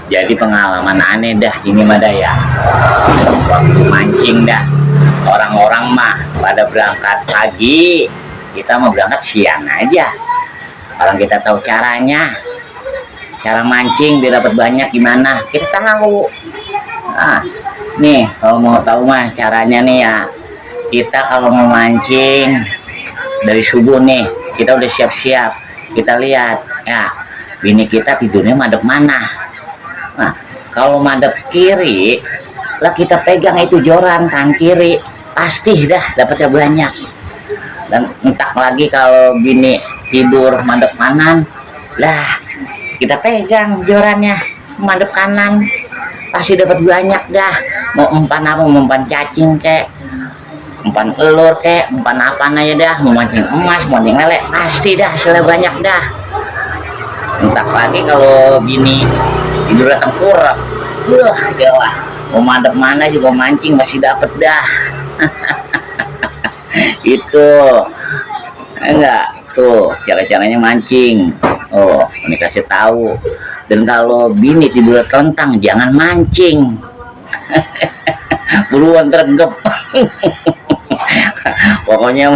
Jadi pengalaman aneh dah ini mah dah ya. Waktu mancing dah, orang-orang mah pada berangkat pagi, kita mau berangkat siang aja. Kalau kita tahu caranya, cara mancing biar dapat banyak gimana, kita tahu. Nah, nih kalau mau tahu mah caranya nih ya, kita kalau mau mancing dari subuh nih, kita udah siap-siap. Kita lihat ya, bini kita tidurnya madep mana. Nah, kalau madep kiri, lah kita pegang itu joran tangan kiri, pasti dah dapatnya banyak. Dan entah lagi kalau bini tidur madep kanan, lah kita pegang jorannya madep kanan, pasti dapat banyak dah. Mau umpan apa, mau umpan cacing kek, umpan elur kek, umpan apa aja dah, mau mancing emas, mau mancing lele, pasti dah hasilnya banyak dah. Entah lagi kalau bini tidur tengkurap, gila, mau madep mana juga mancing masih dapet dah. Itu enggak tuh cara-caranya mancing. Oh, ini kasih tahu. Dan kalau bini tidur telentang jangan mancing. Buruan tergep. Pokoknya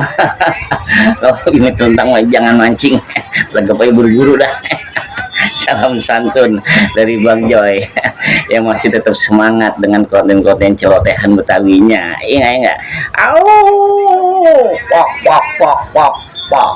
kalau bini telentang jangan mancing. Tergep aja buru-buru dah. Salam santun dari Bang Joy yang masih tetap semangat dengan konten-konten celotehan Betawinya. Iya enggak? Au! Pok pok pok pok pok.